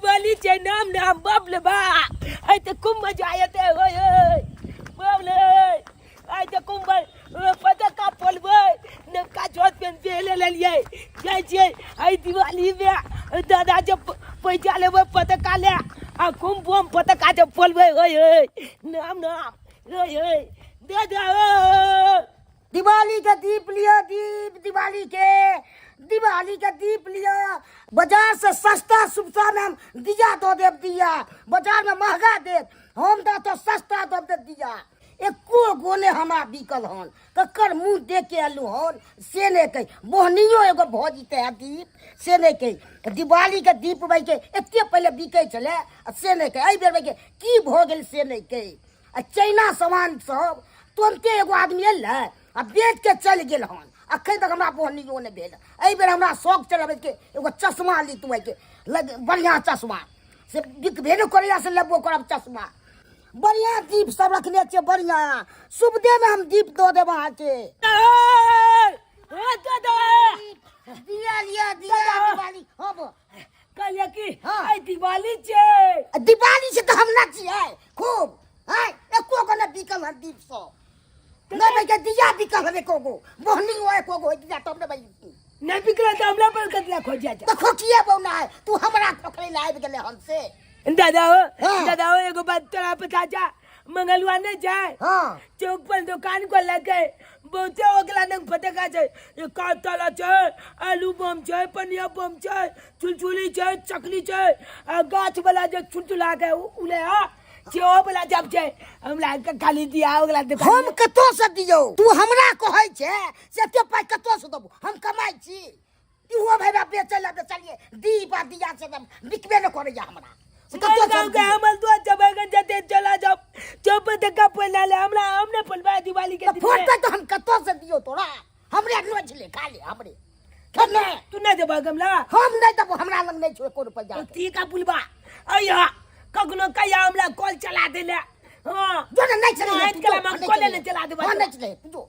दिवाली छै नाम नाम बाप ले बा आइ तऽ खूब मजा एतै होय होय बाप ले आइ तऽ खूब पटाखा फोड़बै नवका जॉत पेंट पहले लेलियै जाइ छियै आइ दिवालीमे दादा जे पैसा लेबै पटाखा ले आ खूब बम पटाखा जे फोड़बै होय होय नाम नाम होय होय दादा ओ दिवाली के दीप लिअ दीप दिवाली के दिवाली के दीप लिअ बाजार से सस्ता सुविधा में हम दिया दऽ देब दिया बाजार में महंगा देब हम तऽ एतऽ सस्ता दऽ देब दिया एको गो ने हमरा बिकल हन ककर मुँह देख के एलहुँ हन से नहि कहि बोहनियो एगो भऽ जेतै आ दीप से नहि कहि दिवाली के दीप भाइके एते पहिले बिकै छलै आ से नहि कहि एहि बेर भाइके की भऽ गेल से नहि कहि आ चाइना सामान सब तुरन्ते एगो आदमी एलै आ बेच के चलि गेल हन अखन तक हमरा बोहनियो नहि भेल एहि बेर हमरा शौक चढ़बै के एगो चश्मा लीतू के लग बढ़िआँ चश्मा से बिकबे नहि करैया से लेबो करब चश्मा बढ़िआँ दीप सब रखने छियै बढ़िआँ सुविधेमे हम दीप दऽ देब अहाँके दिया लिअ दिया दिवाली हँ बो कहलियै कि हाँ। आइ दिवाली छै आ दिवाली छै तऽ हम नचियै खूब आँय एको गो नहि बिकल हन दीप सब नहि भाई के दिया बिकल हन एको गो मोहनी हो एको गो दिया तब ने भाई नहि बिकल तऽ हमरा पर कतला खोजिया जा तऽ खोकिए बौना है तू हमरा खोखले ला आबि गेलै हन से दादा हो हाँ। दादा हो एगो बात तोरा पता जा मंगलवा नहीं जाए हाँ चौक पर दुकान को लगे बहुते ओकरा नंग फटका छै ये कातला छै आलू बम छै पनिया बम छै चुलचुली छै चकली छै आ गाछ वाला जे चुलचुला के उले हा सेहो वाला जब छै हमरा के खाली दिया ओकरा दुकान हम कतौ से दियौ तू हमरा कहै छै से एते पाइ कतौ से देबौ हम कमाइ छी इहो भाई बाप बेचै लए बेचलियै दीप आ दिया से तऽ बिकबे नहि करैया हमरा से कतौ से गाँव के हमर दोस्त जब जते चला जाओ चौक पर धक्का पड़ला ले हमरा हम ने पलवा दिवाली के तऽ दिन में। फोड़तै तऽ हम कतौ से दियौ तोरा हमरे नोच ले खाली हमरे खेने तू नहीं देबा गमला हम नहि देबो हमरा लग नहि छौ एको रुपैआ ठीक है पुलवा अइहा कखनो कहिया हमरा कॉल चला देले हाँ जो ने नहि चले नाइट कला में कॉले नहीं चला देबा हां नहि चले तू जो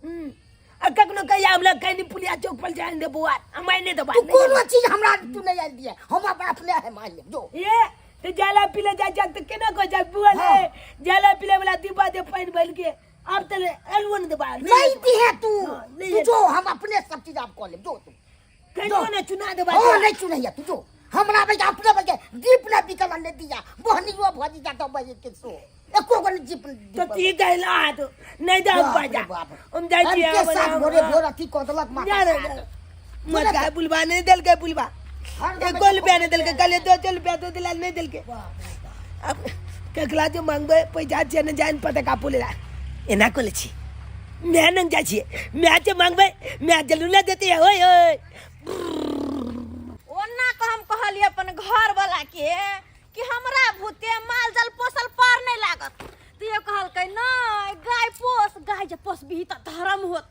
आ कखनो कहिया हमरा कहीं पुलिया चौक पर जाए दे बुआ हम नहीं देबा तू कोनो चीज हमरा तू नहीं आयल दिए हम अपने है मान ले जो ये तो जाला पीले जा जा तो केना को जा बुआ ले हाँ। जाला पीले वाला दीपा दे पानी भर के अब तो अलुआ नहीं देबा नहीं दिए तू हाँ, नहीं तू है। जो हम अपने सब चीज आप कॉल ले जो तू कहियो ने चुना देबा हाँ नहीं चुनैया तू जो हमरा भाई अपने भाई दीप ना बिकल ने दिया बहनियो भजी जाता भाई के सो एको गो जीप तो ठीक है ला तो नहीं दे हम बाप रे बाजा बाप। हम जाई छी के साथ भोरे भोर अथी कऽ देलक माथा जा रे खराब। मत का बुलवा नहीं देल के बुलवा एको रुपया नहीं देल के कल दो चल रुपया दो दिला नहीं देल के अब केकरा जो मांगबे पैसा छै ने जान पता का पुलेला एना कोले छी मैं नंग जाइ छियै मैं जे मांगबे मैं जरूर ले देते ओए ओए ओना के हम कहलियै अपन घर वाला के कि हमरा भूते माल जाल पोसल पार नहीं लागत तो ये कहलकै नहीं गाय पोस गाय जे पोसबही तऽ धर्म होत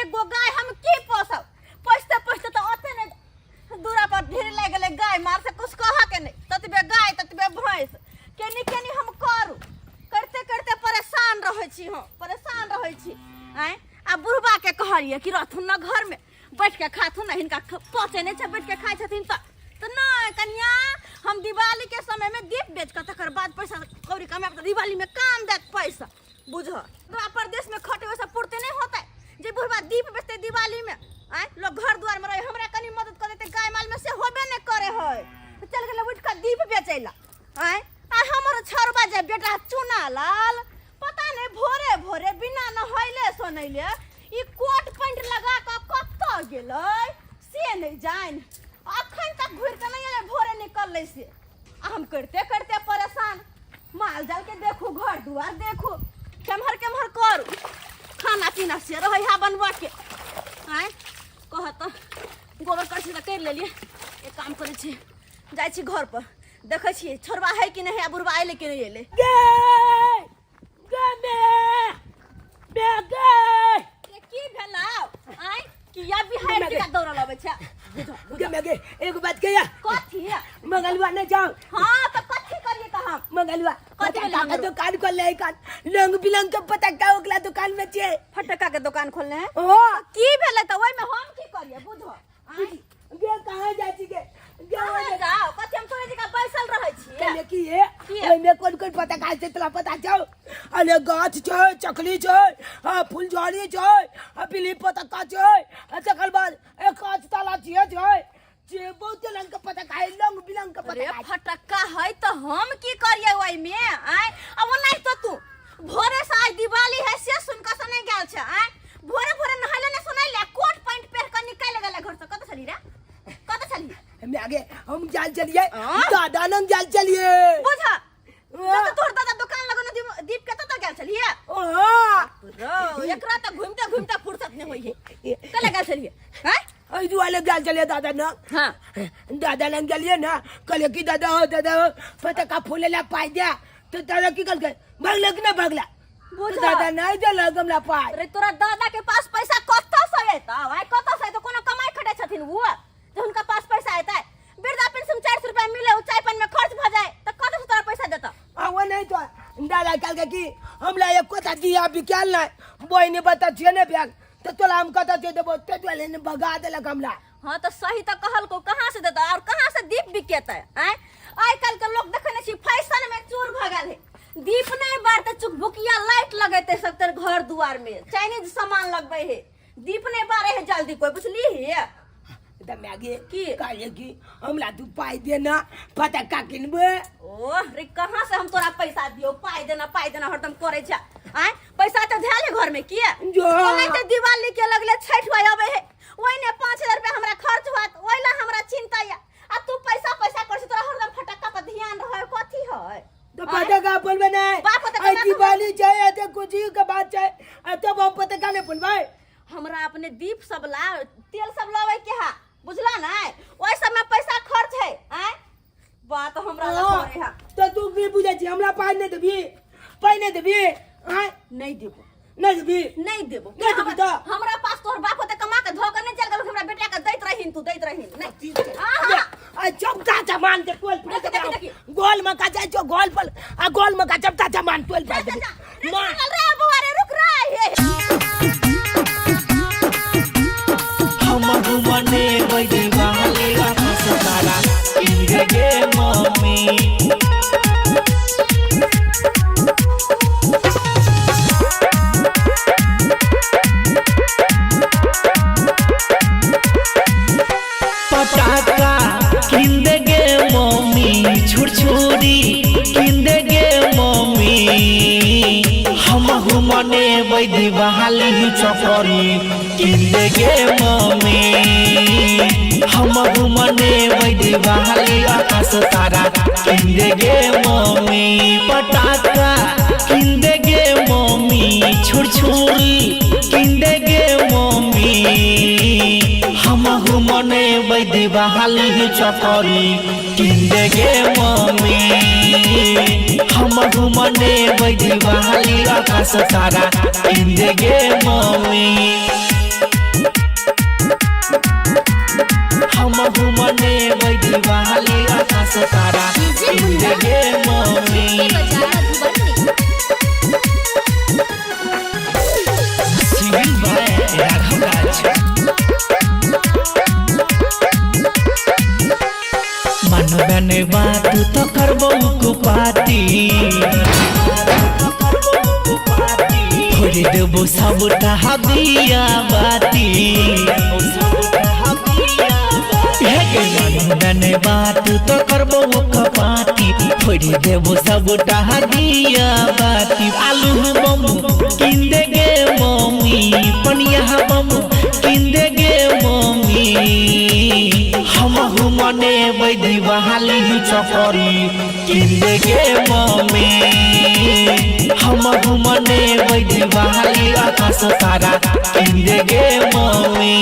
एगो गाय हम की पोसब पोसते पोसते तऽ ओते नहि दूरा पर ढेर लागि गेलै गाय मार से कुछ कहऽ के नहि ततबे गाय ततबे भैंस केनी केनी हम करू करते करते परेशान रहै छी हम परेशान रहै छी आँय आ बुढ़बा के कहलियै कि रहथुन ने घरमे बैठ के खाथुन ने हिनका पचे नहि छै बैठ के खाइ छथिन तऽ तऽ नहि कनिया हम दिवाली के समय में दीप बेच कऽ तकर बाद पैसा कौड़ी कमाएब तऽ दिवाली में काम देत पैसा बुझ बुढ़वा परदेश में खटे वैसा पूर्ति नहीं होता जे बुढ़वा दीप बेचते दिवाली में आय लोग घर द्वार में रहे हमरा कनी मदद कर देते गाय माल में से होबे नहीं करे है तऽ चल गेलै उठ कऽ दीप बेचै ला आय आ हमर छरबा जे बेटा चुना लाल पता नहीं भोरे भोरे बिना नहैले सोनैले ई कोट पैंट लगा कऽ कतऽ गेलै से नहि जानि अखन तक घुरि कऽ नहि एलै भोरे निकललै से आ हम करिते करिते परेशान माल जाल के देखू घर दुआर देखू केम्हर केम्हर करू खाना पीना से रहै है बनबऽ के आँय कह तऽ गोबर करसी तऽ करि लेलियै एक काम करै छी जाइ छी घर पर देखै छियै छोड़बा है कि नहि है आ बुढ़बा अयलै कि नहि अयलै गे गे मे मे गे रे की भेलौ आँय किया बिहार के दौड़ल अबै छै गे मे गे एगो बात कहिया कथी मंगलवा नहीं जाओ हाँ तऽ कथी करिए तऽ हम मंगलवा कथी भेलै पटाखा के मंगलवा? दुकान खोल ले कान रंग बिरंग के पटाखा ओकला दुकान में छे फटक्का के दुकान खोलने है ओ की भेलै तऽ ओहिमे हम की करिए बुझो आँय गे कहाँ जाइ छी गे गे कहाँ जाओ कथी हम तोरे जकाँ बैसल रहै की है की? ओहिमे कोन कोन पताका छै तोरा पता छौ अरे गाछ छै चकली छै आ फुलझड़ी छै आ बिल्ली पताका छै आ तकर बाद एक कांच ताला छियै छै जे बहुते रंग के पताका है रंग बिरंग के अरे पताका छै। फटक्का है तो हम की करिए ओहि में आय अब ओनाहि तो तू भोरे से आज दिवाली है से सुन के से नहीं गेल छै आय भोरे भोरे नहले ने सुनैले कोट पैंट पहिर के निकल गेले घर से कत छली रे कत छली हमे आगे हम जाल चलिए हाँ? दादा नंग जाल चलिए बुझ तो तोहर दादा दुकान लगन दीप दीप के तो गेल छलिए रो एकरा तो घूमते घूमते फुर्सत नहीं होई है कल गेल छलिए हैं एहि दुआरे गेल छलियै दादा नंग हां दादा लग गेलियै ने कहलियै कि दादा हो दादा हो फटक्का फूले ला पाइ दे तो दादा की कहलकै भगला कि नहि भगला बुझ तो दादा नहि देलक हमरा पाइ अरे तोरा दादा के पास पैसा कतऽ से एतौ आइ कतऽ से एतौ कोनो कमाई खटै छथिन वो जे हुनका पास पैसा एतै वृद्धा पेंशन 400 रुपया मिले उ चाय पान में खर्च भ जाए त कतऽ से तोरा पैसा देतौ आ वो नहीं तो दादा कहलकै कि हमरा एको दिया बिकायल नहि बहिनी बता छियै ने भेल तो तोरा हम कतऽ दे देबो ते दुआरे ने भगा देलक हमरा हाँ तो सही तो कहलको कहाँ से देता और कहाँ से दीप बिकेतै आँय आइ काल्हि के लोग देखे नहीं छी फैशन में चूर भऽ गेल है दीप नहीं बारते चुकभुकिया लाइट लगेते सबतर घर दुआर में चाइनीज सामान लगबे है दीप नहीं बारे है जल्दी कोई बुझली है तऽ मैगी की? कहलियै कि हमरा तू पाइ दे ना फटक्का किनबै ओह रे कहाँ से हम तोरा पैसा दियो पाई देना पाई देना हरदम करे छे आय पैसा तो धैल है घर में किए जो। ओनाहिते दिवाली के लगले छठ हुआ आवे है ओहिने 5000 रुपया हमरा खर्च हुआ ओहि ला हमरा चिंता या आ तू पैसा पैसा कर तोरा हरदम फटक्का पर ध्यान रहे कथी है तो पटाखा फोड़बै नहि बाप पटाखा आइ ना दिवाली छै एते खुशी के बात छै आ तब हम पटाखा नहि फोड़बै हमरा अपने दीप सब ला तेल सब लावे के हा बुझला ना ओहि सब में पैसा खर्च है आय बात हमरा ला करे हा तो तू की बुझै छी हमरा पाइ नहि देबही पाइ नहि देबही आँय नहीं देबो नहि देबही नहीं देबो नहीं देबी तऽ? हमरा पास तोहर बाप होते कमा के धो के नहीं चल गेल हमरा बेटा के दैत रहिन तू दैत रहिन नहीं आहा आ चौथा जमान के टोल पर देखी, देखी, देखी। गोल में का जाय छो गोल पर आ गोल में का चौथा जमान टोल पर जा, जा, रे, मां चल रे बउआ रे रुक रे हे हम घुमने दिवाली आकाश तारा किन गे मम्मी पटाखा किन गे मम्मी छुरछुरी किन गे मम्मी हम घुमने दिवाली चकरी किन गे मम्मी हम घुमने दिवाली आकाश तारा किन गे मम्मी पटाखा किन गे मम्मी छुरछुरी किन गे मम्मी हम घुमने दिवाली चकरी किन गे मम्मी हम घुमने दिवाली आकाश तारा किन गे मम्मी हम घुमने दिवाली आकाश तारा किन गे मम्मी सिंगिंग बाय राघव राज मन बनवा तू तो करबो कुपाती फोड़ देबो सबटा हदिया बाती हे गे मन बनवा तू तो करबो कपाती फोड़ देबो सबटा हदिया बाती आलू बम किन दे गे मम्मी पनिया बम किन दे गे मम्मी हम घुमने दिवाली चकरी किन गे मम्मी हम घुमने दिवाली आकाश तारा किन गे मम्मी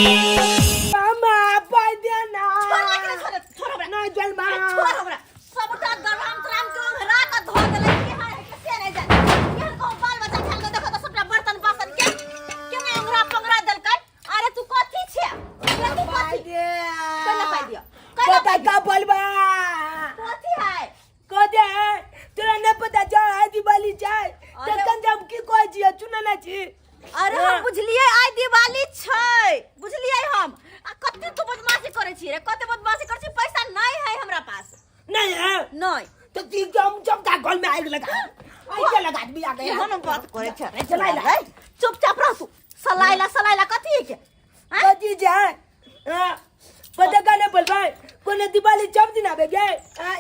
मामा पाइ दे ना छोड़ रे, छोड़ छोड़ हमरा नहि चल मां छोड़ हमरा सबटा दराम तराम के ओंघरा के धो देले की हाय के से नहीं जाने केहन कहूँ बाल बच्चा खेल के देखो तो सबटा बर्तन बासन के केना ओंघरा पंगरा देलकै अरे तू कथी छे अरे तू पाइ कथी दे कैला पाइ दियो कैला पाइ पटाखा फोड़बा कथी है कह दे तोरा नहि पता छौ आइ दिवाली छै अरे- तखन हम की कहै छियै चुना नहि छी अरे हम बुझलियै आइ दिवाली छै बुझलियै हम आ कते तू बदमाशी करै छी रे कते बदमाशी करै छी पैसा नहीं है हमरा पास नहीं है नहीं तो ठीक है, हम जब का गल में आग लगा आग लगा आदमी आ गया। केहन बात करे छै रे? चलाइ ला। चुपचाप रह तू। सलाइला सलाइला कथी है के? आँय? कथी जाए? हाँ, पता का नहीं बोलबै कोनो दिवाली जब दिन आबे गे, हाँ,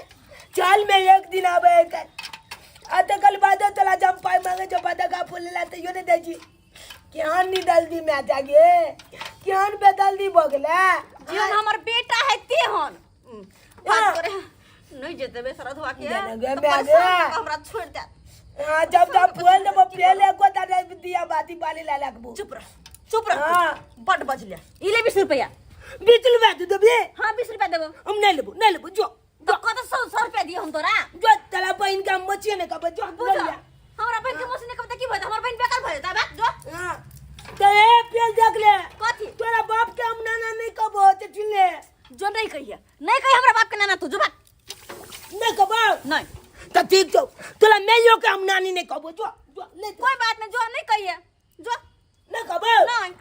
साल में एक दिन आबे है। आ तो कल बाद तोला जब पाई मांगे जो पता का फूल ला तो यो नहीं दे जी। केहन नी दल दी मैं जागे केहन बेदल दी बगला। जीवन हमर बेटा है तेहन बात हाँ। करे नहीं जेते बे श्रद्धवा के जाने गे तो मैं परेशान गे। कऽ के हमरा छोड़ दे। हाँ, जब जब फूल देबो पहले को दादा दिया बाती बाली ला लगबो। चुप रह चुप रह। हाँ। बड बजले ई ले 20 रुपया। 20 रुपया तू देबे? हां 20 रुपया देबो। हम नहीं लेबो नहीं लेबो जो तो कत सौ सौ रुपया दियो हम तोरा। जो तला बहिन का मचिए ने कब जो बुझ बोल लिया। हमरा बहिन के मौसी ने कब की भइल? हमर बहिन बेकार भइल ता बात जो। हां तो ए पेल देख ले। कथी? तोरा बाप के हम नाना नहीं कबो ते चुन ले। जो नहीं कहिए नहीं कहिए हमरा बाप के नाना तू जो बात नहीं कबो नहीं तो ठीक छौ तोरा मैयो के हम नानी नहीं कबो जो जो नहीं कोई बात नहीं जो नहीं कहिए जो नहीं कबो नहीं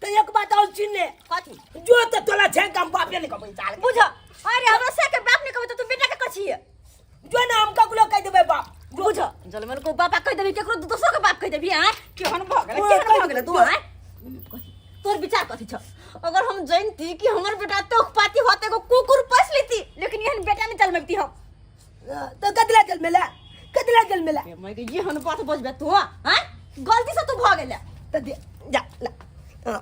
तो एक बात और सुन ले। कथी? जो तो तोला छे कम बाप नहीं कबो चाल बुझ। अरे हमरा से के बाप नहीं कबो तो तू बेटा के कछिए जो ना हम ककरो कह देबे बाप बुझ जलमन को बापा कह देबी केकरो दोसर के बाप कह देबी हां केहन भ गेलै ओ, केहन कह भ गेलै तू देबी। हां तोर विचार कथी छ? अगर हम जानती कि हमर बेटा तो पाती होते एगो कुकुर पोस लेती लेकिन एहन बेटा नहीं जन्मती हम। तो कदला जल मेला कदला जल मेला मैं के एहन बात बजबे तू हां गलती से तू भ गेलै तो दे जा ला। हाँ,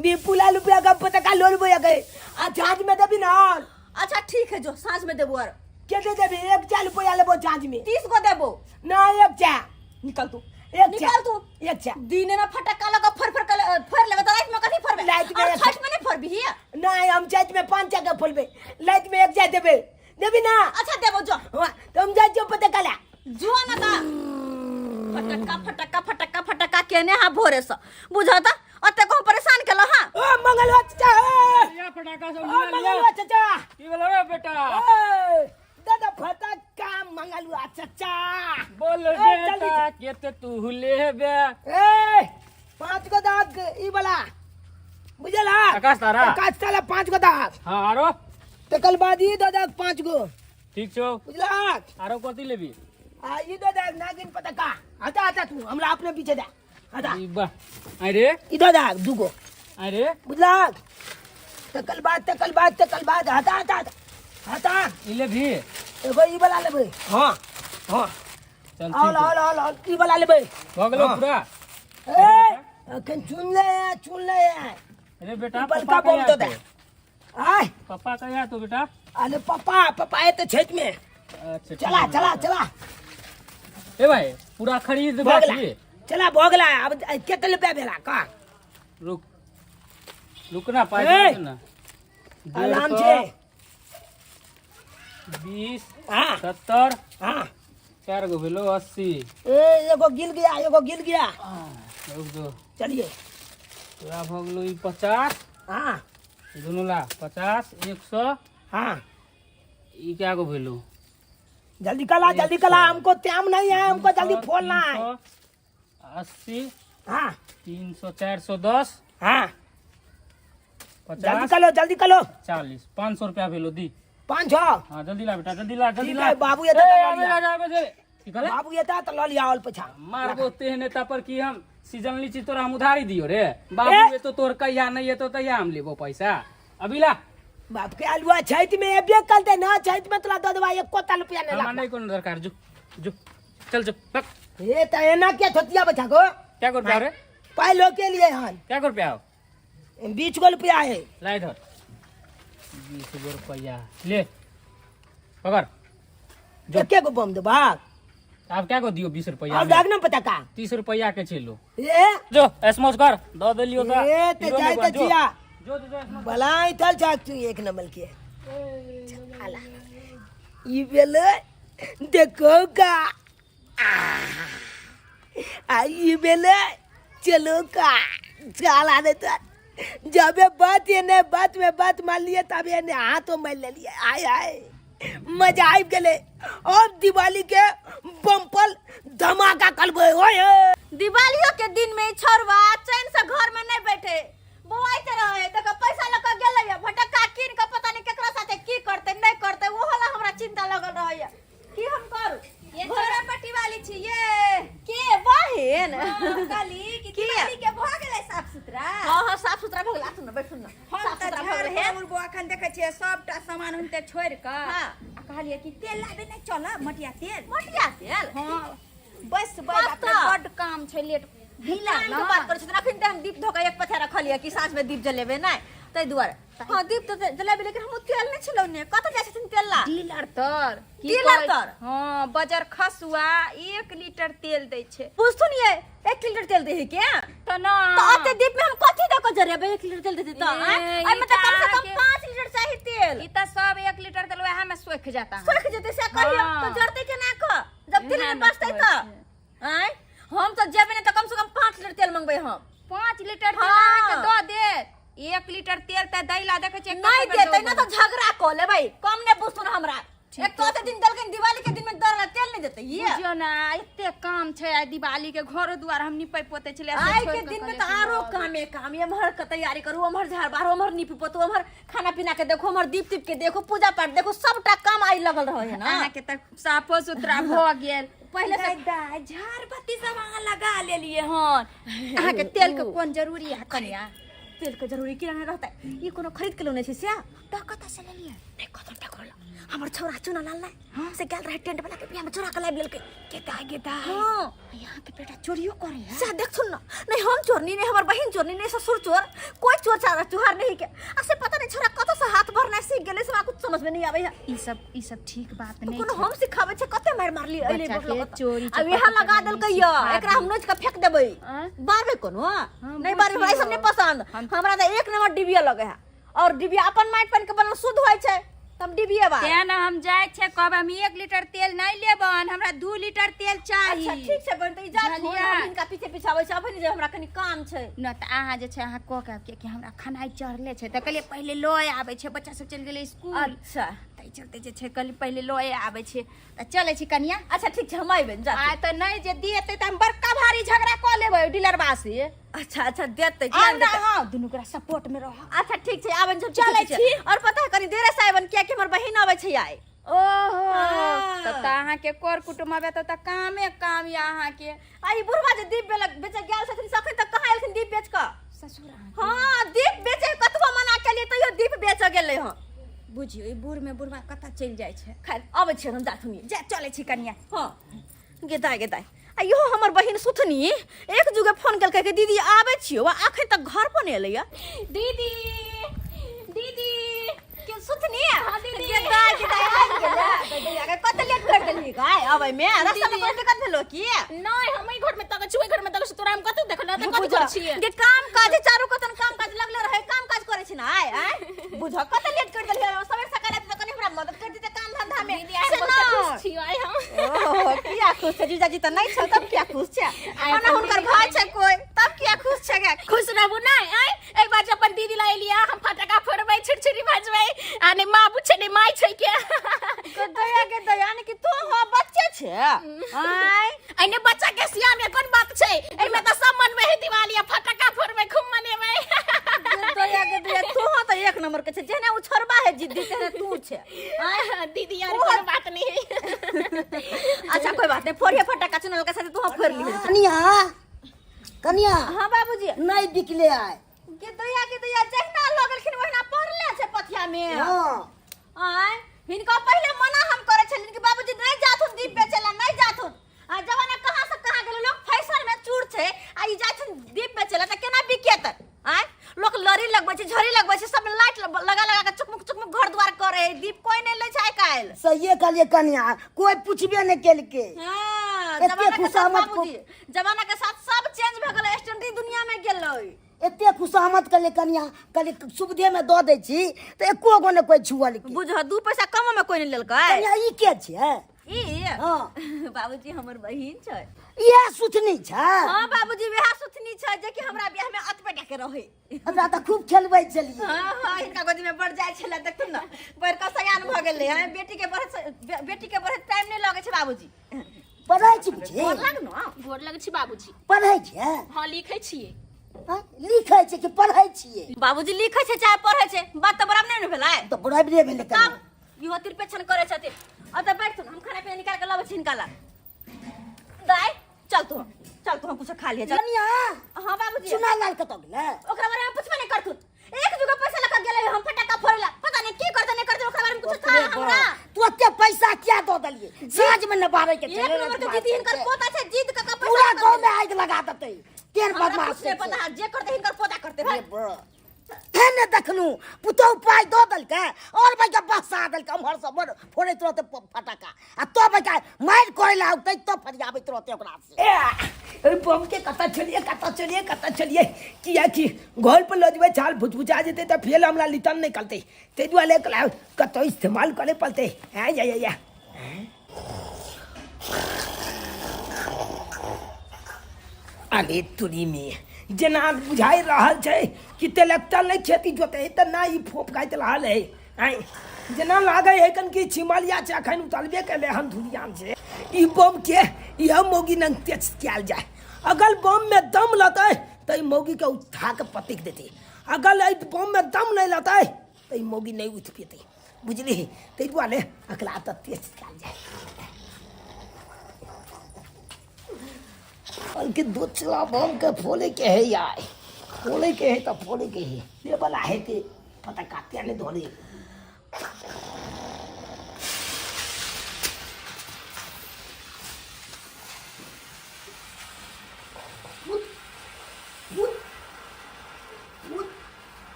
बी पुला रुपया का पता का लोन बोया गए आ झांझ में देबी ना। अच्छा ठीक है जो साँझ में देबो और केते देबी? एक चार रुपया लेबो झांझ में। 30 गो देबो। ना एक चार। निकल तू एक निकल चार। तू एक चार। दिन में फटक्का लगा फर फर कर फर लेबे तो रात में कथी फरबे? रात में और एक छठ में नहीं फरबी हिया? ना हम छठ में 5 जगह फरबे रात में एक चार देबे देबी ना। अच्छा देबो जो। हाँ, तो हम जाय जो पता कला जो ना ता फटक्का फटक्का फटक्का फटक्का केने हा भोरे से बुझा ता अते को परेशान केला हां। ओ मंगलवा चाचा ए! या फटाका सब ओ लिया लिया। मंगलवा चाचा की भेलो रे बेटा? ए, दादा फटक्का मंगलवा चाचा बोल ए, बेटा जल्दी केते तू लेबे? ए 5 गो दाग ई वाला बुझला? आकाश तारा। आकाश तारा 5 गो दाग। हां आरो तकल बाद ई दो दाग 5 गो। ठीक छौ। बुझला? आरो कथी लेबी? आ ई दो दाग नागिन पतका। हटा हटा तू हमरा अपने पीछे जा। हटा। ई बा अरे ई दो दाग 2 गो। अरे बुझला? तकल बाद तकल बाद तकल बाद हटा हटा हटा। ई लेबी? एगो ई वाला लेबै। हां हां चल आल ठीक है। आल आल आल ई वाला लेबै। भऽ गेलौ हाँ। पूरा? ए अखन चुन ले चुन ले। अरे बेटा, ई बड़का पप्पा बम कहिया दो दे। एतौ? आय। पप्पा कहिया एतौ बेटा? अरे पप्पा पप्पा एतौ छठि में। अच्छा, ठीक चला है। चला चला। ए भाई पूरा खरीद भऽ गेला। बाकी? चला भऽ गेला। अब कते रुपया भेला का? रुक रुक ना पाई ए! दे ना। आराम 150, से। 20 हाँ। 70 हाँ। 4 गो भेलो 80। ए एगो गिल गया एगो गिल गया। हाँ, रुक जो। चलिए। तोरा भऽ गेलो ई 50। हाँ। दुनू ला 50 100। हाँ। ई क्या गो भेलो? जल्दी कला जल्दी कला हमको टाइम नहीं है हमको जल्दी 200, फोड़ना है। 300, 80 हाँ। 300 410। हाँ। जल्दी 50 करो जल्दी करो। 40 500 रुपया भेलो दी। 500? हाँ जल्दी ला बेटा जल्दी ला जल्दी ठीक ला। है, बाबू ये तो ए, लऽ आबे लिया। ला, आबे दे। की कहले? बाबू ये तो लऽ लिया और पैसा। मारबो तेहने ता पर की हम सीजन लीची तोरा हम उधारी दियो रे। बाबू ए? ये तो तोर कहिया नहीं ये तो तहिया हम लेबो पैसा। अभी ला। बाप के आलुआ छैत में एबे करते ना छैत में तोरा दऽ देबा एको ता रुपया नहीं हमरा लागत। नहीं कोनो दरकार जो जो चल जो बक। ए त एना के थोतिया बचा को? क्या कर रुपया रे? पाई लो के लिए हन। क्या कर रुपया हो? 20 गो रुपया है। ला इधर। 20 गो रुपया ले पकड़। जो के गो बम देबा? आप क्या को दियो 20 रुपया? अब दाग ना पता का? 30 रुपया के छेलो। ए जो एसमोज कर दऽ देलियो त। ए ते हीरो जाय में त जो। जिया। जो, जो, जो, एसमोज। भलाई चल छाक तू एक नंबर के। आला। ई बेले देखो का। आ ई बेले चलो का। चल आने तो। जबे बात ये ने बात में बात मान लिए तब ये ने हाथों में ले लिए। आय आय मजा आबि गेलै। और दिवाली के बम्पल धमाका करबै। ओए ओए। दिवालियों के दिन में छोरवा चैन से घर में नहीं बैठे बौआइत रहे। देखो पैसा लऽ कऽ गेलै फटक्का कीन कऽ पता नहीं केकरा साथे की करते नहीं करते ओहो ला हमरा चिंता लगल रहैया। की हम करू? ये चोरा पट्टी वाली छी ये। के बहिन? कहली कि की? दिवाली के भऽ गेलै साफ सुथरा। हाँ हाँ, साफ सुथरा भऽ गेल। आथुन ने, बैठुन ने। हम साफ तऽ सुथरा भऽ झाड़ गेल हे। झाड़ू अखन देखै छियै सबटा सामान हुनते छोड़ि कऽ हाँ। आ कहलियै कि तेल लाबे नहि चलब, मटिया तेल। मटिया तेल? हाँ, बस बस कतऽ? बड्ड काम छै, लेट काम के बात करै छथिन। अखन तऽ हम दीप धऽ कऽ एक पथेरा रखलियै कि साँझमे दीप जलेबै नहि, ताहि दुआरे। हाँ, दीप तऽ जलेबै, लेकिन हम तेल नहि छलौ ने। कतऽ जाइ छथिन तेल ला? डीलर तर। की डीलर कहै- तर? हाँ, बजर खसुआ 1 लीटर तेल दै छै। पूछथुन ये 1 लीटर तेल दै है के? तऽ ना। तऽ ओते दीप में हम कथी दऽ कऽ जरेबै? 1 लीटर तेल देतै तऽ ए, आँय? ई एहिमे तऽ कम से कम अहाँके- 5 लीटर चाही तेल। ई तऽ सब 1 लीटर तेल वएह में सोखि जाता है। सोखि जेतै से कहियौ। हाँ। तऽ जरतै केना कऽ जब तेल इएह नहि ने बचतै? कहै तऽ छै। आँय, हम तऽ जेबै ने तऽ कम से कम 5 लीटर तेल मंगबै हम। 5 लीटर तेल हाँ। अहाँके दऽ देत? 1 लीटर तेल तऽ दै ला देखै छियै नहि कते बेर देतै ने दौड़बै। तऽ झगड़ा कऽ लेबै, कम नहि बुझथुन हमरा। एक तो ओते दिन देलखिन, दिवाली के दिन में दर तेल नहीं देतै ये। बुझियौ ना, एते काम छै आइ दिवाली के, घरो दुआर हम निपै पोतै छलियै से आइ छोड़ि के कऽ दिन में कहलियै तऽ कि आरो लऽ आबै। कामे काम, एम्हर के तैयारी करू, ओम्हर झाड़ बाहर, ओम्हर नीप पोतू, ओम्हर खाना पीना के देखो, ओम्हर दीप तीप के देखो, पूजा पाठ देखो, सबटा काम आइ लगल रहे है ना। अहाँके तऽ साफो सुथरा भऽ गेल पहिले से। दाइ, झाड़ बत्ती सब अहाँ लगा लेलियै हन, अहाँके तेल के कोन जरूरी है कनिया? तेल के जरूरी किया नहीं रहता? ई कोनो खरीद के लोने छै से। तऽ कतऽ से लेलियै? नहीं, कतऽ टकरल हमर छौरा चुना लाल नहीं, हाँ, से गेल रहे टेंट वाला के बियाह में, चोरा के लाबि लेलकै। के दाइ, गे दाइ? हाँ। यहाँ के बेटा चोरियो करे है? से देखथुन ना, नहीं हम चोरनी, नहीं हमर बहिन चोरनी, नहीं ससुर चोर, कोई चोर चार चुहार नहीं के। आ से पता नहीं छोरा कतऽ से हाथ भरना सीख गेलै, से हमरा कुछ समझ में नहीं आबै है। ई सब ठीक बात तो नहीं कोनो छै। हम सिखाबै छै? कते मारि मारली अइले। बच्चा बोतल के कतऽ। चोरी आ चपाटी इएह लगा करना देलकै नहीं य। सिखाबी। एकरा हम नोच के फेंक देबै। आँय? बारबै कोनो? हाँ, नहीं बारबै, हमरा ई सब नहीं पसंद। हमरा तऽ एक नंबर डिबिया लगे है और डिबिया अपन माटि पानि के बनल शुद्ध होइ छै, तऽ हम डिबिये बार। तें ने हम जाइ छै, कहबै हम 1 लीटर तेल नहीं लेबन, हमरा 2 लीटर तेल चाही। अच्छा ठीक छै बहिन, तऽ ई जात बुझलियै? हम हिनका पीछे पीछे आबै छै, अबै नहि जे, हमरा कनि काम छै। न तऽ अहाँ जे छै, अहाँ कह के आब, कियाकि हमरा खेनाइ चढ़ले छै, तऽ कहलियै पहिले लऽ आबै छै, बच्चा सब चलि गेलै स्कूल। अच्छा। ताहि चलते जे छै कहलियै पहिले लऽ आबै छै। तऽ चलै छी कनिया। अच्छा ठीक छै, हम अयबै जा। आइ तऽ नहि जे देतै तऽ हम बड़का भारी झगड़ा कऽ लेबै डीलरबा से। अच्छा अच्छा, देतै, किया आउ नहि ने। देतै? अहाँ दुनू गोरा सपोर्ट में रह। अच्छा ठीक छै, आबन जब चलै छी। और पता है, कनि देरे से आबन, कियाकि हमर बहिन आबै छै आइ। ओहो। हाँ। तब तऽ अहाँके कर कुटुम्ब आबै तब तऽ कामे काम यऽ अहाँके। आ ई बुढ़वा जे दीप बेलक बेचे गेल छथिन, से अखन तक कहाँ एलखिन दीप बेच कऽ? ससुर अहाँके? हाँ, दीप बेचे कतबो मना केलियै तैयो दीप बेचऽ गेलै हँ। बुझियौ, ई बूढ़ में बुढ़वा कतऽ चलि जाइ छै। खैर, अबै छियै हम, जाथुन। जा, चलै छी कनिया। हाँ गे दाइ, गे दाइ, आ इहो हमर बहिन सुथनी एक जुगे फोन केलकै कि दीदी आबै छियौ, आ अखन तक घर पर नहि एलैया। दीदी, दीदी। के सुथनी? गे दाइ, गे दाइ, आबि गेलै। गे दाइ, कते लेट कर देलही गाय अबै में? रास्ता में कोनो दिक्कत भेलो की? नहीं, हम एहि घर में तकै छी, ओहि घर में तकै छी, तोरा हम कतौ देखल तऽ कथी करै छियै? गे काम काज चारू कतन काम काज लगले रहे, काम काज करै छी ना आइ। आइ बुझ कते लेट कर देलही। सवेर सकाल आबि तऽ कनि हमरा मदद कर दिते काम धंधा में। दीदी, आइ से बहुते ना। खुश छी आइ हम। ओहो, किया खुश छै? जीजाजी तऽ नहि छौ तब किया खुश छै? आइ ओना अपन हुनकर दीदी भाय छै कोई, तब किया खुश छै गे? खुश रहबू नहि? आइ एक बार जे अपन दीदी ला एलियै, हम फटका फोड़बै, छिड़छिड़ी भजबै, आ नहि बाबू छै नहि माय छै के। के दया, के दया ने कि तू हो बच्चे छै आय। एने बच्चा के सिया में कोन बात छै? एहिमे तऽ सब मनबै है दिवाली, आ फटका फोड़बै, खूब मनेबै। के दया, के दया, तू हो तऽ एक नंबर के छै। जेहने उ छोड़बा है जिद्दी, तेहने तू छै। आय, दीदी यार, कोनो बात नहीं है। अच्छा कोई बात नहीं, फोड़िए फटका चुनल के साथ तू हम फोड़ ली। कनिया, कनिया। हाँ बाबूजी। नहीं बिकले आए। के दया, के दया, जहिना लगलखिन ओहिना पड़ले छै पथिया में। हाँ। आय हिनका पहिले मना हम करे छलिन कि बाबूजी नहीं जाथुन दीप बेचेला, नहीं जाथुन। आ जमाना कहाँ से कहाँ गेलै, लोग फैशन में चूर छै आ ई जाथुन दीप बेचेला, त केना बिकेतै? आय लोग लड़ी लगबै छै, झड़ी लगबै छै, सब लाइट लगा लगा के चुकमुक चुकमुक घर द्वार करे है, दीप कोई नहीं लै छै आइ काल्हि। सहिए कहलिए कनिया, कोई पूछबे नहीं केलके। हाँ, एते जमाना के साथ खुशामद को- बाबूजी, जमाना के साथ सब चेंज भऽ गेलै, स्टैंडर्ड दुनिया में गेलै। एते खुशामद कहलिए कनिया, कहलिए सुविधे में दऽ दै छी तऽ एको गो ने कोई छुअलकै। बुझ, 2 पैसा कमो में कोई नहीं लेलकै। कनिया, ई के छै? ई? हाँ। बाबूजी, हमर बहिन छै। इएह सुथनी छै? हाँ बाबूजी, वएह सुथनी छै जे कि हमरा बियाह में अतबे टा के रहै। हमरा तऽ खूब खेलबै छलियै। हाँ हाँ, हिनका गोदी में बढ़ जाइ छलै, देखू ने बड़का सयान भऽ गेलै। हाँ, बेटी के बढ़त, बेटी के बढ़त टाइम नहीं लगै छै बाबूजी। पढ़ै छी बुझी? गोर लाग न। गोर लगै छी बाबूजी। पढ़ै छियै? हाँ, लिखै छियै। हाँ, लिखै छै कि पढ़ै छियै? बाबूजी, लिखै छै चाहे पढ़ै छै, बात तऽ बराबर नहि ने भेलै? तऽ बराबरे भेलै कनिया। तब इहो तिरपेछन करै छथिन। अतऽ बैठथुन, हम खाना पीना निकाल छी हिनका लग। दाई चल तू, चल तू, हम कुछ खा लिये, चल। कनिया। हाँ बाबूजी। चुना लाल कतऽ गेलै? ओकरा बारे में पूछबे नहीं करथुन। एक जुगा पैसा लगा गेलै हम फटाका फोड़ला, पता नहीं की करते नहीं करते, ओकरा बारे में कुछ था हमरा। तू एते पैसा किया दऽ देलियै? साँझ में न बारै के एक नंबर के जिद हिनकर पोता छै, जिद क क पैसा पूरा लगा गांव देलियै। में आगि लगा देतै तेहन हमरा बदमाश कुछ नहीं छै। पता है, जे करते हिनकर पोता करते भाई। रे बा। फेर ने देखलू पुतहु पाइ दऽ देलकै और भाई बसा देलकै, उम्हर से उम्हर फोड़ैत रहतै फटाका, आ तो भाई मारि करै लए औतै तो फरियाबैत रहतै ओकरा से। ए बम के कतऽ छलियै, कतऽ छलियै, कतऽ छलियै? किएकि घर पर लऽ जेबै छाल भुजभुजा जेतै तऽ फेर हमरा रिटर्न नहि करतै, ताहि दुआरे एकरा कतौ इस्तेमाल करे पड़तै। आँ या या या। अरे तुरी में जेना बुझाइ रहल छै कि ट्रैक्टर नहि खेती जोतै तऽ ना ई फोप खाइत रहल है। आँय जेना लागै है कन कि छिमलिया छै, अखन उतरबे केलै हन धुरियान से। ई बम के इह मौगी नंग तेज कयल जाय, अगर बम में दम लतै तऽ ई मौगी के उठा के पटकि देतै, अगर एहि बम में दम नहि लतै तऽ ई मौगी नहि उठि पेतै, बुझली? ताहि दुआरे एकरा तऽ तेज कयल जाय। बल्कि दूसरा बम के फोड़े के है यार, फोड़े के है तो फोड़े के है, ये वाला है कि पता काटिया नहीं धोने।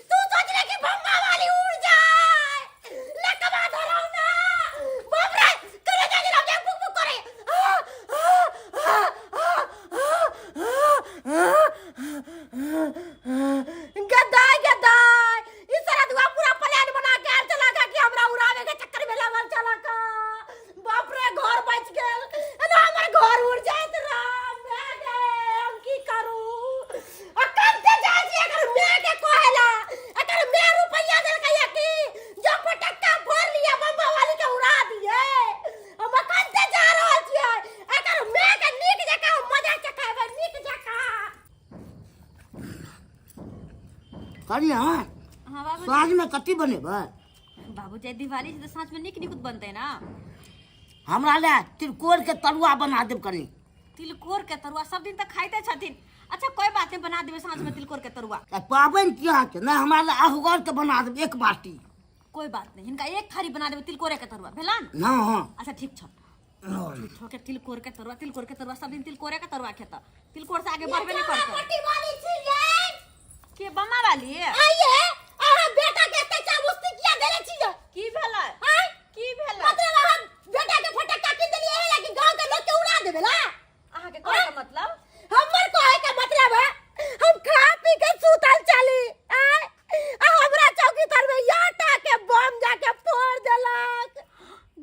तू सोचले कि बम्मा वाली उड़ जाए, लकवा धराउ ना। बाप रे, करे जा जरा के बुक बुक करे। गद्दाई गद्दाई, ई सारा दुआ पूरा प्लान बना के आयल चला का कि हमरा उड़ावे के चक्कर में लागल चला का। बाप रे, घर बच गेल ना, हमर घर उड़ जात। राम भए गए, हम की करू? आ कते जाय छी एकर my के कहेला? एकर my रुपैया देलकै कि जो पटक्का फोड़ लिया बम्बा वाली के उड़ा दिए। हम कते जा रहल छियै, एकर my के नीक जकाँ हम मजा चखाबै, नीक जकाँ। कनिया। हाँ बाबू। साँझ में कथी बनेबै? बाबू जे दिवाली छै तऽ साँझ में नीक नीक बनतै ना। हमरा ले तिलकोर के तरुआ बना देब कनी। तिलकोर के तरुआ सब दिन तऽ खाइते छथिन। अच्छा कोई बात नहीं, बना देबै साँझ में तिलकोर के तरुआ। आ पाबनि किया छै ने, हमरा ले अहगर के बना देब एक बाटी। कोई बात नहीं, हिनका एक थारी बना देबै तिलकोरे के तरुआ, भेला न? हाँ हाँ। अच्छा ठीक छ। झूठो के तिलकोर के तरुआ, तिलकोर के तरुआ, सब दिन तिलकोरे के तरुआ खेता, तिलकोर से आगे बढ़बे नहीं करता। पट्टी वाली छियै के बम्मा वाली? आइए, अहाँ बेटा के एते चाबुस्ती किया देले छियै? की भेलै? आँय? की भेलै? मतलब अहाँ बेटा के फटक्का कीन देलियै एहि ला कि गांव के लोग के उड़ा देबे ला? अहाँ के कहै के मतलब? हमर कहै के मतलब है हम खा पी के सुतल चली, आँय, आ हमरा चौकी तर में आटा के बम जाके फोड़ देलक।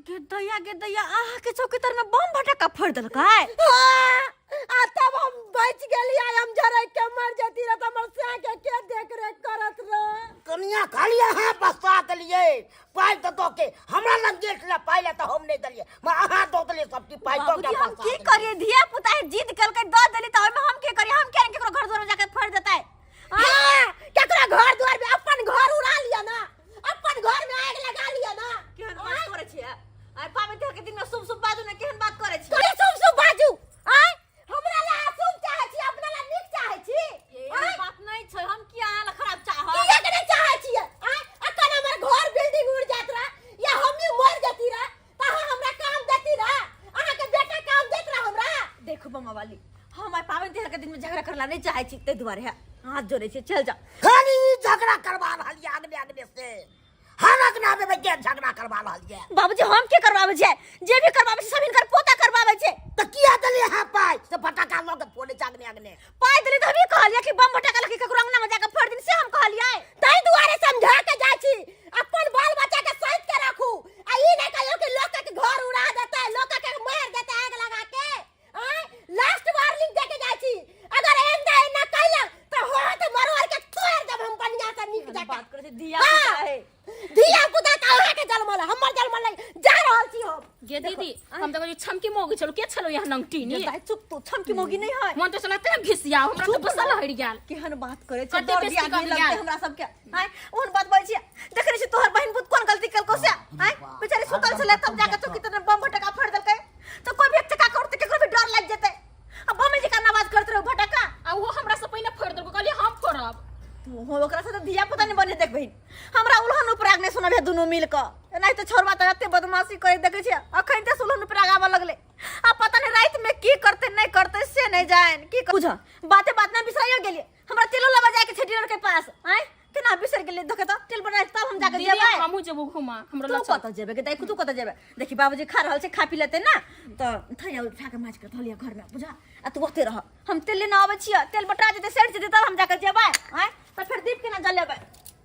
गेदैया गेदैया, अहाँ के चौकी तर में बम फटक्का फोड़ देलकै? हाँ, आ तब हम बच गेलियै, हम जरै के मर जैती रह त हमर सैं के के देख रेख करत रह? कनिया खाली अहाँ बसा देलियै पाइ दऽ दऽ के, हमरा लग गेल छलै पाइ लए तऽ हम नहि देलियै, मगर अहाँ दऽ देलियै सबके पाइ दऽ के। बाबूजी हम बसा की देलियै। करिए, धिया पुता है, जिद केलकै दऽ देली, तऽ ओहिमे हम की करिए? हम किया केकरो घर द्वार में जाके फोड़ देतै? हाँ, केकरो घर द्वार में अपन घर उड़ा लिया ना, अपन घर में आग लगा लिया ना। केहन बात करै छियै आइ पाबनि तिहार के दिन में? शुभ शुभ बाजू ने, केहन बात करै छियै? कथी शुभ शुभ बाजू? आँय, हमरा ला अशुभ चाहै छी, अपना ला नीक चाहै छी? एहन बात नहि छै, हम किया अहाँ ला खराब चाहब? किया के नहि चाहै छियै? आँय, अखन हमर घर बिल्डिंग उड़ जात रह या हमही मर जती रह तऽ अहाँ हमरा काम देती रह? अहाँके बेटा काम देत रह हमरा? देखू बम्मा वाली, हम आइ पाबनि तिहार के दिन में झगड़ा करला नहि चाहै छी, ताहि दुआरे है हाथ जोड़ै छी, चल जाओ। खाली ई झगड़ा करवा रहल यऽ अगने अगने से, हर अगना में के झगड़ा करवा रहल यऽ। बाबूजी हम के करवाबै छियै? जे भी करवाबै छै सब हिनकर पोता करवाबै छै। तऽ किया देलियै अहाँ पाइ से फटाका लऽ के फोड़ै छै अगने अगने? पाइ देली तऽ हमही कहलियै कि बम फटाका लऽ के ककरो अंगना में जाके फोड़ दिन, से हम कहलियै। ताहि दुआरे समझा के जाइ छी, अपन बाल बच्चा के सैत के राखू, आ ई नहि कहियौ कि लोक के घर उड़ा देतै, लोक के मारि देतै आगि लगा के। आँय, लास्ट वार्निंग दे के जाइ छी, अगर एना एना कैलक तऽ हाथ मरोड़ के तोड़ि देब हम बढ़िया से नीक जकाँ। बात करै छै धिया पुता है। धिया पुता तऽ अहाँके जन्मल है, हमर जन्मल नहीं। जा रहल छी हम। गे दीदी, हम तऽ छलो छमकी मोगी छलो के छलो यहाँ नंगटीनी दाइ चुप तू छमकी मोगी नहीं है मन तो चला ते घिसिया हमरा तो चुप गुस्सा रह। लहरि गेल केहन बात करे छै कते डर बेसी दियादनी कम लगते गेल। हमरा सबके आय ओहन बात बजै छियै देखने छी तोहर बहिन बुत कोन गलती केलको से आय बेचारी सुतल छलै तब जाके चौकी तर बम फटका फोड़ देलकै तो कोई भी एक चक्का करते केकरो भी डर लागि जेतै आ बम जी का आवाज करते रहो फटका आ वो हमरा से पहिने फोड़ देलको कहलियै हम फोड़ब तू हो ओकरा से धिया पुता नहीं बने देख बहिन हमरा उल्हन उपराग नहीं सुनबे दुनू मिल के नहीं तो छोरबा त एते बदमाशी करे देखै छियै अखन ते उल्हन उपराग आबऽ लगले आ पता नहीं रात में की करते नहीं करते से नहीं जान की बुझ बाते बात ना बिसराइयो गेलिए हमरा तेलो लबा जाए के छै डीलर के पास आय केना बिसर गेलिए देखे त तेल बनाए तब हम जाके दीदी जेबै हमहूँ जेबो घुमा हमरो तू लऽ चल कतऽ जेबै के दाइ तू कतऽ जेबै देखी बाबूजी खा रहल छै खा पी लेतै ना तऽ थैया उठा के माछ के धऽ लिअ घर में बुझा आ तू ओते रह हम तेल लेने आबै छियै तेल बटा जेतै सड़ि जेतै तब हम जाके जेबै आँय तऽ फेर दीप केना जलेबै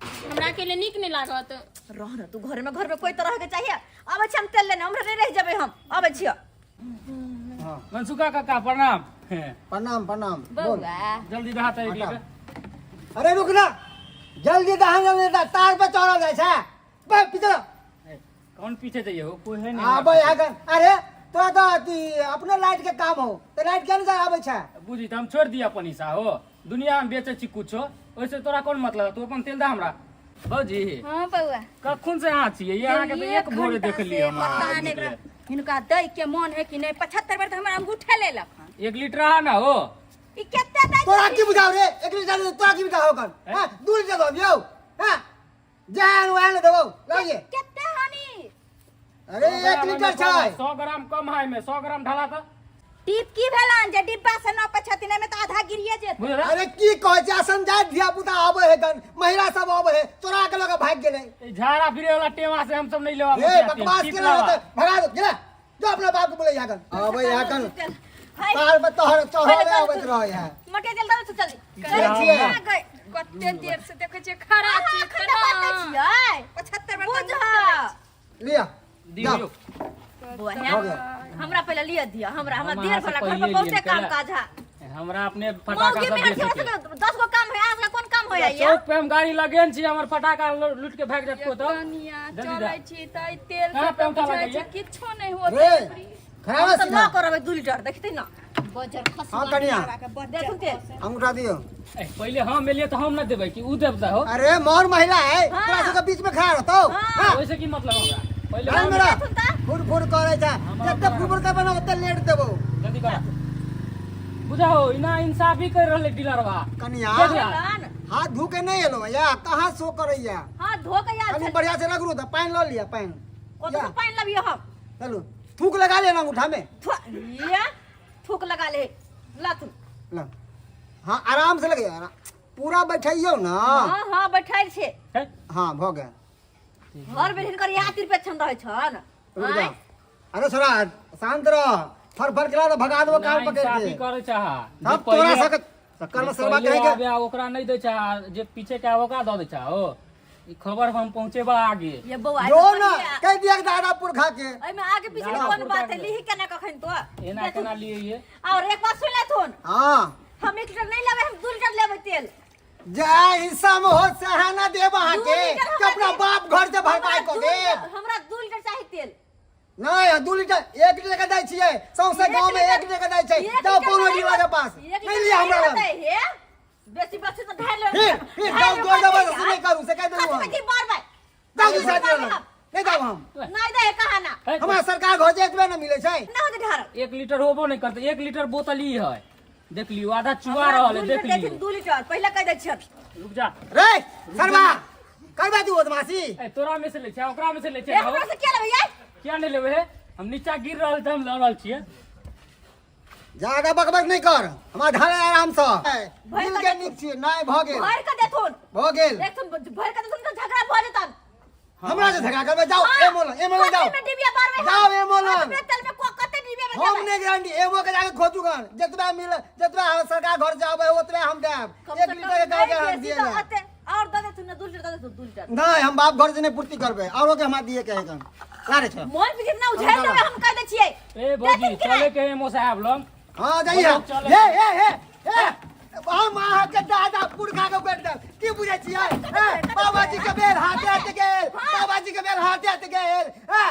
हमरा अकेले नीक नहि लागत रह न तू घर में घर में कोई तो रह के चाहिए आबै छी हम तेल लेने हमरा नहीं रह जेबै हम आबै छियै मनसुखा काका प्रणाम प्रणाम प्रणाम बोल जल्दी दहा तऽ एक लीटर अरे रुक ना जल्दी दहन जल्दी दहा, तार पे चढ़ल जाइ छै बे पीछे कौन पीछे जाइए हो कोई है नहीं आबै आगे अरे तोरा तो अथी अपने लाइट के काम हो तो लाइट के नहीं आबै छै बुझी तऽ हम छोड़ि दिअ अपन हिस्सा हो दुनिया में बेचै छी कुछो ओहिसँ तोरा कोन मतलब तू अपन तेल दे हमरा भौजी हाँ बउआ कखन से अहाँ छियै ये अहाँके तऽ एक भोरे देखलियै हम पता अहाँके नहीं निकले। हिनका दै के मन है कि नहीं 75 बेर तऽ हमरा अंगूठा लेलक हन एक लीटर रहा ना हो ई कते दै तोरा की बुझाव रे एक लीटर दे, तोरा की बुझाव कर हां 2 लीटर दो यौ हां जान वहन देबो लाइए कते हानि अरे एक लीटर छै 100 ग्राम कम है में 100 ग्राम ढाला तऽ टीप की भेलन जे डिब्बा से नपै छथिन एहिमे तऽ आधा गिरिए जेतै बुझल अरे की कहै छै असन जाय धिया पुता आबै है गन महिला सब आबै है चोरा के लऽ के भागि गेलै ई झाड़ा फिरे वाला टेवा से हम सब नहीं लेवा ए बकवास के होते भगा दो गेला जो अपना बाप के बोले यहाँ कन आबै यहाँ कन हाय तार में तोहर चढ़ले आबैत रहे है मटे जल्दी दो जल्दी के छियै कते देर से देखै छियै खड़ा छी अखन तऽ बात छियै 75 बेर बुझ लिया दियौ बौआ हो गया हमरा पहिले लिअ दिअ हमरा हमरा हम देर अहाँ से भला घर पर पहिले बहुते लियन, काम कैला? काज है हमरा अपने फटाका मौगी सब में बेचै हमरा के सबके 10 गो काम है आज कोन काम होय ये चौक पे हम गाड़ी लगेन छी हमर फटाका लूट के भागि जात को तो कनिया जल्दी जा। चलै छी तऽ ई तेल कहाँ सब पे अंगूठा बुझाइ छै लगैया? किछो नहि होत रे खराब हम सीधा ना करबै 2 लीटर देखते ना बजर हाँ कनिया देखू तेल अंगूठा दियो ए, पहिले हम एलियै तऽ हम न देबै कि उ देवता हो अरे मोर महिला है तोरा सबके बीच में खड़ा रहतौ हाँ ओहिसे की मतलब हमरा पहिले ध्यान हम में रह फुर फुर करे छै जते फुर फुर करबे ना ओते लेट देबो जल्दी कर बुझाओ इना इंसाफी कर रहले डीलरवा कनिया देख ला। हाथ धो के नहीं एलो या कहाँ शो करैया हां धो के यार कनी बढ़िया से रगड़ू त पानि लऽ लिया पानि कत से पानि लबियो हम चलू थूक लगा लेना अंगूठा में ये थूक लगा ले ला तू ला हाँ आराम से लगे आराम पूरा बैठैयो ना हां हां बैठाइल छे है? हाँ भ गेल घर में हिनकर याद रुपये छन रहै छन रुक जा अरे छोरा शांत रह फर फर के भगा देबो कान ना पकड़ इंसाफी के करे चाहा सब तोरा सके चक्कर में सरवा पहिले कहे के आबे आ ओकरा नहीं दै चाहा जे पीछे के आवे ओकरा दऽ दै चाहा हो ई खबर हम पहुंचेबा आगे ये बौआ जो ना कह दिया कि दादा पुरखा के एहिमे आगे पीछे के कोन बात है लिही केना कखन तो एना केना लिए ये और एक बात सुन लेथुन हाँ हम एक लीटर नहीं लेबै हम 2 लीटर लेबै तेल जय हिस्सा में हो सहाना देब अहाँ दू के लीटर कि अपना हमरा बाप घर से भरपाई हमरा कऽ दू देब हमरा 2 लीटर चाही तेल नहीं 2 लीटर 1 लीटर के दै छियै सौंसे गाँव में 1 लीटर के दै छै एक जाओ लीटर कोनो नहीं डीलर के पास एक नहीं लीटर लिया हमरा लग होतै, हे बेसी बेसी तऽ ढाई लेबै फिर फिर जाओ जोर जबरदस्ती नहीं करू से कह देलहुँ हम कथी बार बार जाओ जी साथ में नहीं जाओ हम नहीं दे कहा ना है? हमरा सरकार घर से एतबे न मिलै छै ना होतै ढारल 1 लीटर होबो नहीं करते 1 लीटर बोतल ही है देख लियो आधा चुआ रहल है देख लियो 2 लीटर पहिले कह दै छियन रुक जा रे सरवा करबा तू बदमाशी ए तोरा में से ले छै ओकरा में से ले छै ए हमरा से क्या लेबै यार किया नहीं लेबै हे हम नीचा गिर रहल छै हम लऽ रहल छियै ज्यादा बकबक नहीं कर हमरा ढाले आराम से दिल के नीक छियै नहीं भ गेल भर के देथुन भ गेल देखथुन भर के देथुन तऽ झगड़ा भऽ जेतन हमरा से झगड़ा करबे जाओ एमो लग एमो लग जाओ कते में डिबिया बारबै जाओ एमो लग तेल में को कते डिबिया में हम नहीं गारंटी एमो के जाके खोजू गन जतबा मिल जतबा हम सरकार घर जाबे ओतबे हम देब कम 1 से लीटर के कम गाय के नहीं हम बेसी दिए तऽ ना अते और दऽ देथुन ने 2 लीटर दऽ देथुन 2 लीटर नहीं हम बाप घर से नहीं पूर्ति करबे औरो के हमरा दिए के है गन ला रे छो मोन पे जितना उझेल देबै हम कह दै छियै ए भौजी चले के एमो साहब लग हां जाइए हे हे हे हे हम अहाँ के दादा पुरखा के बैठ देब की बुझै छियै बाबा जी के बेल हाथे हाथे गेल बाबा जी के बेल हाथे हाथे गेल हैं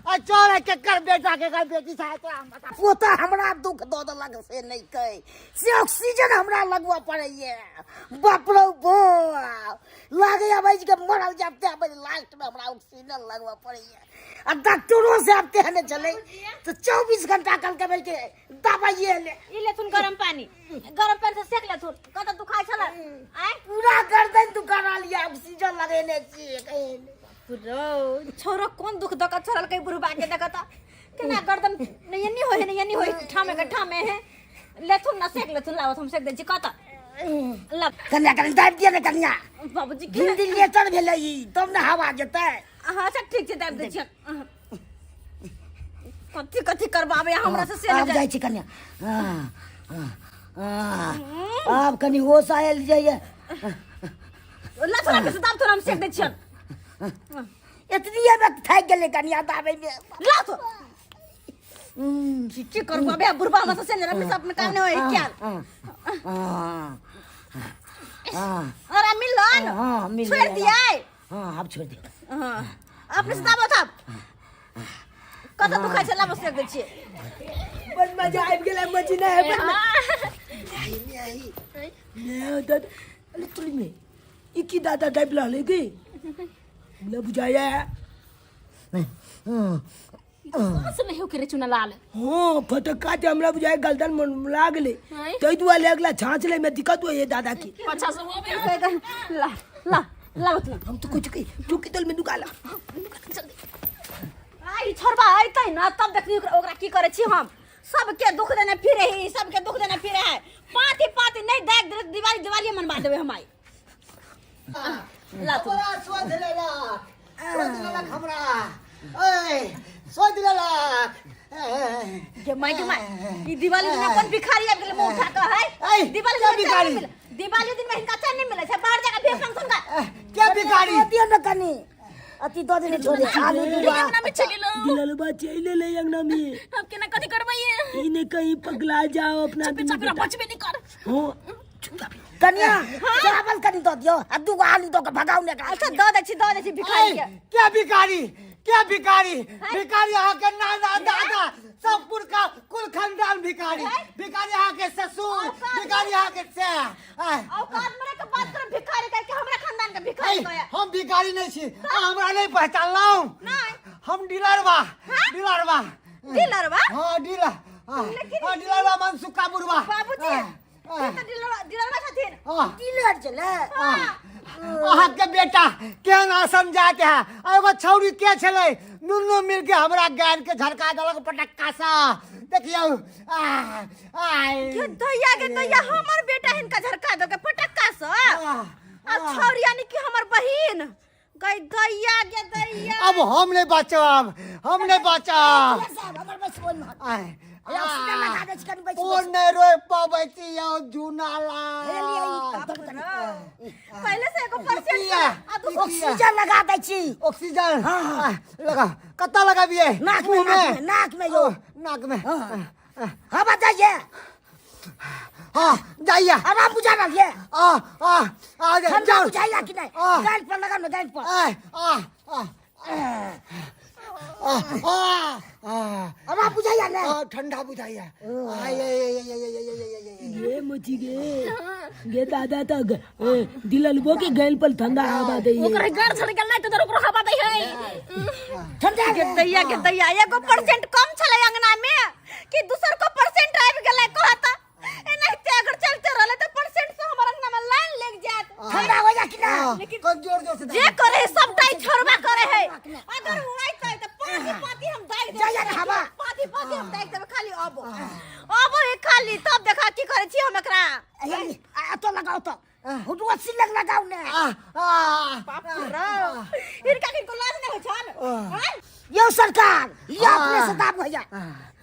आ चल केकर बेटा केकर बेटी छै तोरा हम बता पोता हमरा दुख दऽ देलक से नहि कहै से ऑक्सीजन हमरा लगबऽ पड़ैए। बाप रौ बाप, लागैए बैस के मरल जायब तें लास्ट में हमरा ऑक्सीजन लगबऽ पड़ैए। आ डॉक्टरो साहब तेहने छलै तऽ 24 घंटा कहलकै बैठ के दबाइए ले। ई लेथुन गरम पानी, गरम पानी से सेक लेथुन, कत दुखाइ छल आय? पूरा गर्दन दुखा रहल ये, ऑक्सीजन लगेने छियै कहीं। रो छोरो कोन दुख दक छोड़लकै बुढ़बा के, देखत त केना गर्दन नहीं एनी होय, नहीं एनी होय, ठामे के ठामे है। लेथुन ना, सेक लेथुन, लावत हम सेक दै छी। कत ला कन्या, कनि दाबि दिअ ने कन्या। बाबूजी के वेंटिलेटर भेलै ई, तब ने हवा जेतै। हाँ, अच्छा ठीक छै, दाबि दै छी। कथी कथी करबाबे हमरा से से आब जाइ छी कन्या। हाँ, हाँ, हाँ। आब कनि होश आयल जाइए। ला थोड़ा के दाब, थोड़ा हम सेक दै छियन। एतनी में थाकि गेलै कन्या दाबै में। ला तो की करबाबे बुढ़बा हमरा से से ने सब में काम नहीं होय क्या? अरे मिलन। हाँ, मिल छोड़ गया। दिया। हाँ, आब छोड़ दिया। हाँ, अपने से दाबो थाप, कत दुखाइ छै? लाबो, सेक दै छियै। बड़ मजा आबि गेलै मजीना है बड़। ने दादा, अरे तुली में ई की दादा दाबि रहलै गे, हमरा बुझाया। सांस नहीं हो करे चुनालाल। हाँ, फटक्का ते हमरा बुझाया गर्दन में लागले, ताहि दुआरे अगला छाँच ले में दिक्कत होइए दादा की। अच्छा से हो गया। ला ला ला उतना हम तो कुछ की चुकी तल में दुकाला। जल्दी आई छोड़बा अइतै न तब देखनी ओकरा, ओकरा की करै छी हम। सबके दुख देने फिरे ही, सबके दुख देने फिरे है। पाती पाती नहीं देख दे, दिवाली दिवाली मनवा देबै हम आई। ला तू। हमरा सोध लेलक, सोध लेलक हमरा, ओए सोध लेलक। गे माय गे माय, ई दिवाली दिन में कोन भिखारी आबि गेलै मुंह उठा के है? ऐ, दिवाली क्या दिन में चैन भिखारी? नहि मिलै, दिवाली दिन में हिनका चैन नहीं मिलै छै, बाहर जाके भीख मांगथुन का। क्या भिखारी? दऽ दिअ ने कनि अथी दऽ देने छोड़े आलू दूबा। अंगना में चली लो। दिललबा चले ले अंगना में। हम केना कथी करबै ये? ई ने कहीं पगला जाओ अपना चुपे आदमी चाप बेटा। बचबे नहीं कर। हाँ, कन्या, चावल कनि दऽ दियौ आ दूगो आलू दऽ के भगाउ ने एकरा। अच्छा, दऽ दै छी, दऽ दै छी भिखारी के। क्या भिखारी? क्या भिखारी? भिखारी अहाँ के नाना दादा सब पुरखा कुल खानदान भिखारी। भिखारी अहाँ के ससुर, भिखारी अहाँ के से। औकात में रह के बात कर, भिखारी कह के हमरा खानदान के भिखारी कहे। हम भिखारी नहीं छी, अहाँ हमरा नहीं पहचानलहुँ? नहीं। हम डीलर बा, डीलर बा। डीलर बा? हाँ, डीलर। हाँ, हाँ, डीलर बा मनसुखा बुढ़वा। बाबूजी, हाँ, ई तऽ डीलर, डीलरवा छथिन। हाँ। डीलर छलै। अहाँ के बेटा केहन आसन जात है, आ एगो छौरी के छलै, दुनू मिल के हमरा गाल के झटका देलक पटक्का सा। देखियौ, आ आय। के दैया के दैया, हमर बेटा हिनका झरका देलकै पटक्का से, आ छौरी यानी कि हमर बहिन गई। दैया गे दैया, अब हम नहीं बचब, हम नहीं बचब। साहब, हमर बस ओहिमे। आय, ऑक्सीजन लगा दै छी कनि, बैसू। ओ नहीं रोइ पबै छी यौ जूना हे लिअ ई, लाल। दब कनि। पहले से एगो परसेंट किया? आ दूसरा ऑक्सीजन लगा दै छी। ऑक्सीजन लगा, कत्ता लगाबिए? नाक में, मुँह नाक में, नाक में यौ। ओ, नाक में। हवा जाइए। हाँ, जाइए। आराम बुझा रहल ये? आ आ आ ठंडा जाओ। बुझाइया कि नहीं? आ। गांठ पर लगाओ ना, गांठ पर। आ आ आ आ आ आराम बुझाइया ना? आ, ठंडा बुझाइया। आय आय आय आय आय आय आय आय। गे मोची गे गे, दादा तक दिललबो के गैल पर ठंडा हवा दे। ओकरा घर झड़ गेल नहीं तो ओकरो हवा दै है। ठंडा गे दैया के दैया, एगो परसेंट कम छलै अंगना में कि दूसर को परसेंट आबि गेलै? कहता एनाहिते अगर चलते रहले त परसेंट से हमर अंगना में लाइन लग जात। ठंडा हो जा कि ना? कौन जोर जोर से जे करे है सबटा ई छोड़बा करे है। अगर उड़ाइतै त पाती पाती हम दागि देबै। जाइया ना हवा। पाती पाती हम दागि देबै। खाली अबो अबो हे खाली, तब देखा की करे छी हम एकरा। हे लिअ, आ तो लगाओ तो हुटुआ सिलक लगाओ ने। आ आ बाप रे, हिनका किनको लाज नहि होइ छन आँय? यौ सरकार, ये अपने से दाब भैया,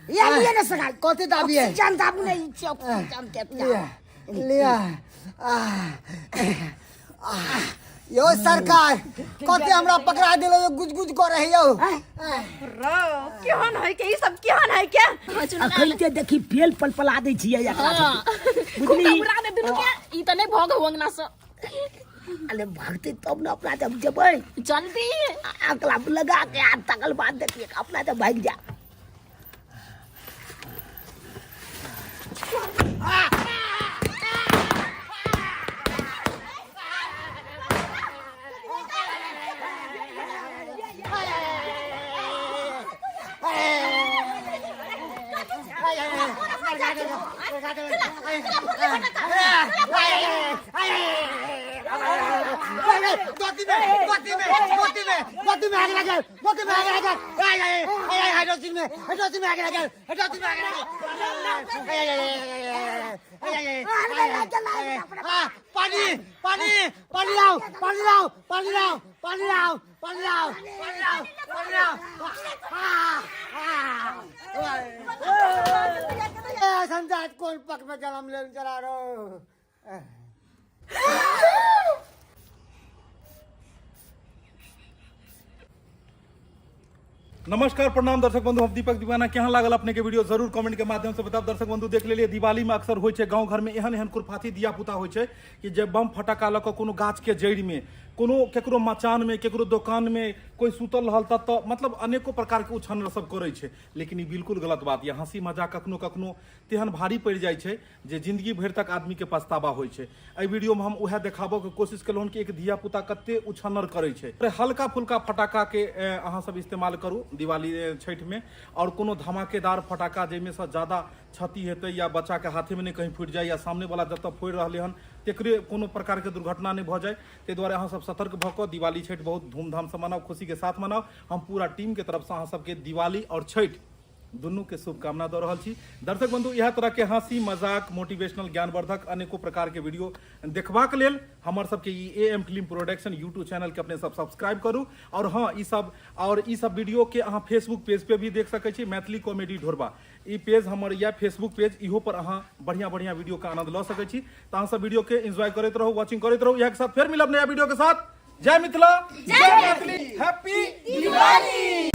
ये लिए ना सरकार। कथी दाबिए? ऑक्सीजन दाबू ने, ई छै ऑक्सीजन के। लिया लिया। आ आ यो सरकार, कथी हमरा पकड़ा देलो यो? गुज गुज कर रहे यौ। रो केहन है के ई सब, केहन है के? अखन के देखी फेल पलपला दै छियै एकरा सबके। खूब बुझली? उड़ा दे दुनू के, ई त नहीं भोग हो अंगना से। अरे भागते तब ना अपना जब जबै। जल्दी। अगला लगा के आ तकल बाद देखिए अपना जब भाग जा। पानी पानी पानी लाओ पानी लाओ पानी लाओ पानी लाओ पानी लाओ पानी लाओ पानी लाओ। संजात कोन पक में जन्म लेन चला रो। नमस्कार प्रणाम दर्शक बंधु, हम दीपक दीवाना। केहन लागल अपने के वीडियो जरूर कमेंट के माध्यम से बताब। दर्शक बंधु देख लेलिए दिवाली में अक्सर होइ छै गांव घर में एहन एहन कुरफाती धिया पुता होइ छै कि जे बम फटाका लऽ कऽ कोनो गाछ के जड़ि में, कोनो केकरो मचान में, केकरो दोकान में कोई सुतल रहल तब मतलब अनेको प्रकार के उछान सब करै छै। लेकिन ई बिल्कुल गलत बात यऽ। हंसी मजाक कखनो कखनो तेहन भारी पड़ि जाइ छै जे जिंदगी भरि तक आदमी के पछतावा होइ छै। एहि वीडियो में हम उएह देखाबऽ के कोशिश केलहुँ कि एक धिया पुता कते उछन्नर करै छै। हल्का फुल्का फटाका के अहाँ सब इस्तेमाल करू दिवाली छठि में, और कोनो धमाकेदार फटाका जाहिमे से ज्यादा क्षति हेतै या बच्चा के हाथे में नहि कहीं फूटि जाय या सामने वाला जतऽ फोड़ि रहलै हन तेकरे कोनो प्रकार के दुर्घटना नहि भऽ जाय, ताहि दुआरे अहाँ सब सतर्क भऽ कऽ दिवाली छठि बहुत धूमधाम से मनाउ, खुशी के साथ मनाउ। हम पूरा टीम के तरफ से अहाँ सबके दिवाली और छठि दुनू के शुभकामना दऽ रहल छी। दर्शक बंधु, इएह तरह के हंसी मजाक मोटिवेशनल ज्ञानवर्धक अनेको प्रकार के वीडियो देखबाक लेल हमर सबके ई A M film production YouTube channel के अपने सब सब्सक्राइब करू। और हाँ, ई सब और ई सब वीडियो के अहाँ फेसबुक पेज पे भी देख सकै छी, मैथिली कॉमेडी ढोरबा ई पेज हमर यह फेसबुक पेज, इहो पर अहाँ बढ़िया बढ़िया वीडियो के आनंद लऽ सकै छी। तऽ अहाँ सब वीडियो के एंजॉय करैत रहू, वॉचिंग करैत रहू। इएह के साथ फेर मिलब नया वीडियो के साथ। जय मिथिला, जय मैथिली, हैप्पी दिवाली।